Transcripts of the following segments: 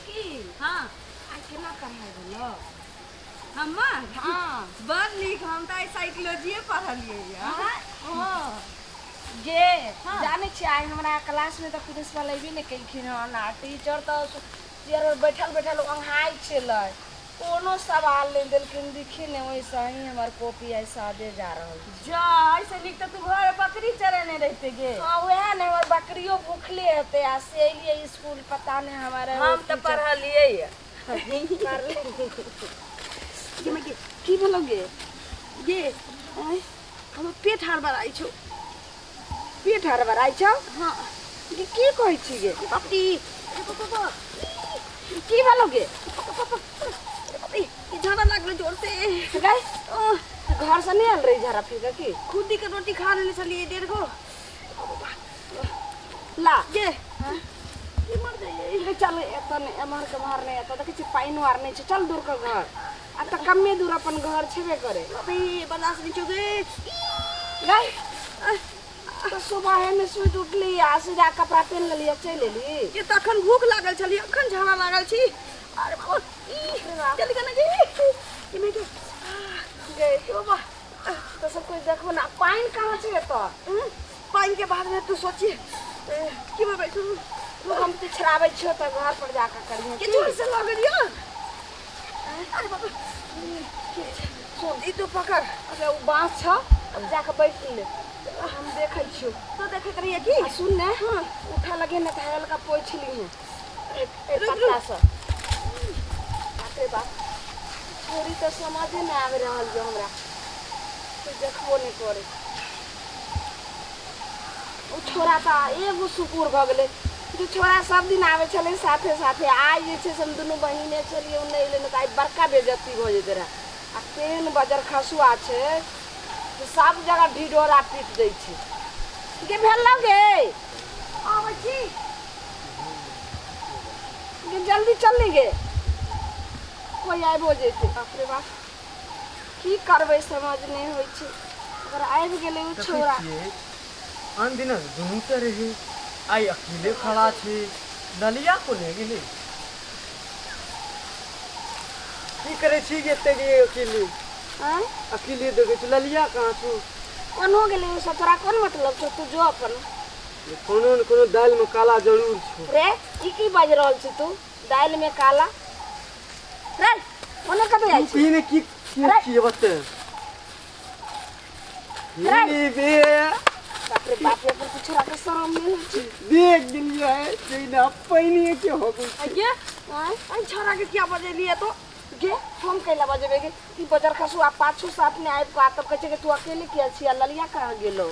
की हाँ। आइ केना पढ़ाइ भेलौ? हमर? हाँ। बड़ नीक, हम तऽ आइ साइकोलॉजिए पढ़लियै यऽ। हाँ। गे हाँ। जानै छियै आइ हमरा क्लासमे तऽ प्रिंसिपल अयबे नहि केलखिन हन आ टीचर तऽ चेयर पर बैठल बैठल ओंघाइ छलै, कोनो सवाल नहि देलखिन। देखी ने, ओइसे ही हमर कॉपी आइ सादे जा रहल छै। जा, एहिसँ नीक तऽ तू घरे बकरी चरेने रहिते गे। हाँ, वएह ने, हमर बकरियो भूखले हेतै आ से एलियै स्कूल, पता नहि हमारा। हम तऽ पढ़लियै यऽ। की भेलौ गे? गे आँय, हमर पेट हड़बड़ाइ छौ। पेट हड़बड़ाइ छौ? हाँ। गे, की कहै छी गे? बाप रे, अरे बाप बाप, की भेलौ गे? अरे बाप रे, ई झाड़ा लागलै जोर से। गै, घर से नहि आयल रही झाड़ा फिर के की? खुद्दी के रोटी खा लेने छलियै 1.5 गो। ला। गे, ई मर जाइए। गे, चल एतऽ नहि, एम्हर के एम्हर नहि, एतऽ देखै छी पानिओ आर नहि छै, चल दूर के घर आ तऽ कमे दूर अपन घर छेबे करे। बाप रे, बर्दाश्त नहि छौ गे। गै, तऽ सुबहेमे सुति उठली आ सीधा कपड़ा पहिन लेली आ चलि एली? ये तऽ अखन भूख लागल छली, अखन झाड़ा लागल छी। अरे बाबा, ई चल गेल गे। ई मे गे। गे। बाबा। तऽ सब कुछ देखबो ने, पानि कहाँ छै एतऽ? पानि के बाद में तू सोची की बाबा तू। तू हम पिछड़ाबै छियौ तऽ घर पर जाकऽ करिहे। के जोर से लागल या। अरे बाबा, सुन। ई तू पकड़। अच्छा, ओ बाँस छौ, अब जाकऽ बैठ ले, हम देखै छियौ। तू देखैत रहिए की? आ सुन ने, उठऽ लगे ने तऽ हल्का पोछि लीहे एक रुक, पत्ता से। बाप रे बाप, छोरी तऽ समझे नहि आबि रहल जो हमरा, कोइ देखबो नहि करै। ओ छोरा तऽ एगो सुकुर भऽ गेलै जे छोरा सब दिन आबै छलै साथे साथे, आइ जे छै से हम दुनू बहिने छलियै, ओ नहि एलै ने तऽ आइ बड़का बेइज्जती भऽ जेतै रहए। आ तेहन बजर खसुआ छै जे सब जगह ढिढोरा पीट दै छै। गे, भेलौ गे? आबै छी। गे, जल्दी चल नी गे, कोइ आबिओ जेतै। बाप रे बाप, की करबै समझ नहि होइ छै, अगर आबि गेलै ओ देखै छौड़ा। छियै, आन दिना दुनू तऽ रहै, आइ अकेले खड़ा छै। ललिया कोने गेलै? की करै छी गे एते गे अकेले? आँय? अकेले देखै छी, ललिया कहाँ छौ? कोनो गेलै ओ सब, तोरा कोन मतलब छौ? तू जो अपन। कोनो ने कोनो दालिमे काला जरूर छौ। रे, ई की बाजि रहल छी तू, दालिमे काला? रे, ओने कतऽ जाइ तू छी? कही ने की की अरे! छियै बते। अरे! हे बे। बाप रे बाप, एकर तऽ छोरा के शरम नहि होइ छै। देख गेलियै जहिना पानिए के हो गेल छै। गे। आँय? एहि छौड़ा के किया बजेलियै तो? गे, हम कैला बजेबै गे? ई बजर खसुआ पाछू से अपने आबि कऽ आ तब कहै छै कि तू अकेले किया छी आ ललिया कहाँ गेलौ?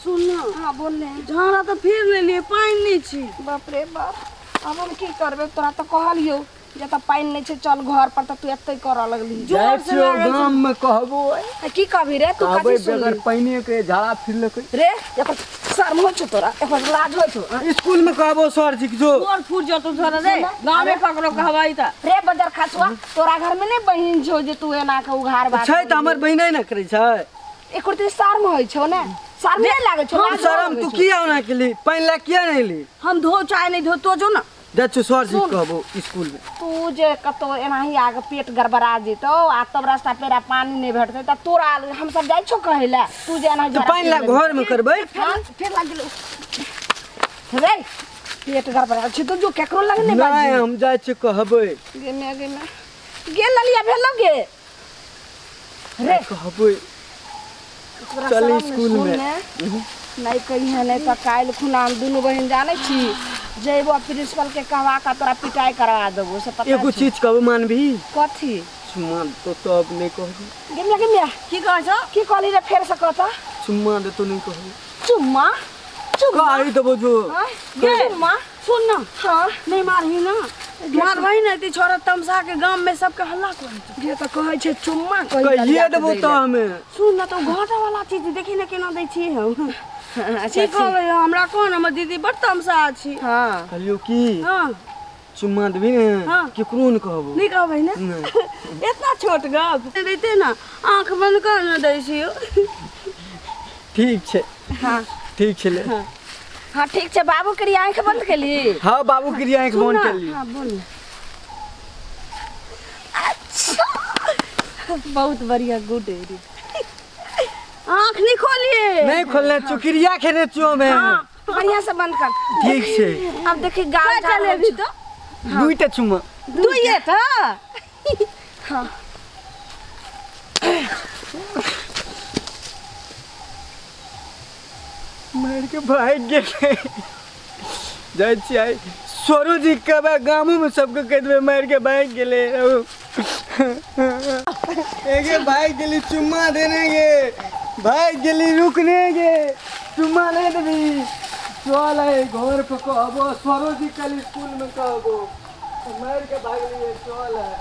सुन ने। हाँ, बोल ने। झाड़ा तऽ फिर लेलियै, पानि नहि छी। बाप रे बाप, आब हम की करबै? तोरा तऽ कहलियौ जे एतऽ पानि नहि छै, चल घर पर, तऽ तू एतै करऽ लगली। जाइ जोर से छियौ लागल छै। गाम मे कहबो। आ की कहबी रे तू? कहबै कथी बगैर सुनली? पानिए के झाड़ा फिरलकै। रे, एकर शर्म होइ छौ तोरा? एकर लाज होइ छौ? आँय? स्कूल मे कहबो सर जी के जो। गोर फूट जतौ तोरा रे, गामे ककरो कहबै तऽ। रे बजर खसुआ, तोरा घर में नहीं बहिन छौ जे तू एना के उघार बात छै तऽ हमर बहिने ने करै छै। एको रत्ती शर्म होइ छौ ने? शर्म नहि लागै छौ? हम लाज शरम लागै तू छौ? किया ओना केली? पानि लए किया नहि एली? हम धो चाहे नहि धो, तो जो ने। जाइ छियौ सर जी के सुन। कहबो स्कूल मे। तू जे कतौ एनाही आगे पेट गड़बड़ा जेतौ आ तब रास्ता पेरा पानी नहि भेटतै तऽ तोरा हमसब जाइ छौ कहै लए, तू जे एना तऽ पानि लए घर मे करबै। फेर लागि गेलौ। रे, पेट गड़बड़ा छै तो जो केकरो लग नहि नहि बाजी। हम जाइ छियै कहबै। गे मे, गे मे, गे ललिया, भेलौ गे? रे। कहबै। तोरा चल शरम नहि? स्कूल सुन मे। ने, नहि कहिहे, नहि तऽ काल्हि खुना हम दुनू बहिन जानै छी जैबो प्रिंसिपल के कहवा कऽ तोरा पिटाइ करवा देबो से पता एगो छौ। चीज कहबै, मानबही? कथी? चुम्मा देतौ तब नहि कहबै। गे मिया, गे मिया। की कहै छौ? की कहली रे? फेर से कहता। चुम्मा देतौ, नहि कहबै। चुम्मा? चुम्मा? कहि देबो जो। आँय? गे। चुम्मा? सुन ना। हाँ। नहि मारही ना, मारबही ने तऽ छोरा तमसा के गाम में सबके हल्ला कर। गे, तऽ कहै छै चुम्मा कहि। कहिए देबो तऽ हमे। सुन ना, तऽ घाटा वाला चीज देखी ने केना दै छी हम। अच्छा। की कहबै, हमरा कोन, हमर दीदी बड़ तमसा छी। हाँ। कहलियौ की? हाँ। चुम्मा देबही ने? हाँ। केकरो नहि कहबो। नहि कहबै ने? नहि। इतना छोट गप दैते ने, आँख बंद कर ने दै छियौ। ठीक छै। हाँ। ठीक छलै। हाँ, ठीक छै। बाबू के आँखि बंद केली? हाँ, बाबू के आँखि बंद केली। हाँ, बोल। बहुत बढ़िया, गुड एरी। आँख नहीं खोलिए। नहीं खोलने, चुकिरिया खेने चो में। हाँ, बढ़िया से बंद कर। ठीक छै। अब देखी गाल का चले अभी तो दुईटा चुमा। दुइये टा। हाँ। मार के भाग गेलै। जाइ छियै सरो जी कहबै, गामो में सबके कहि देबै मारि के भागि गेलै। एगे भागि गेली, चुम्मा देने गे भागि गेली, रुकने गे चुम्मा नहीं देबी। चल है घर पर कहबो, सरो जी कल स्कूल में कहबो मारि के भागलियै। चल है।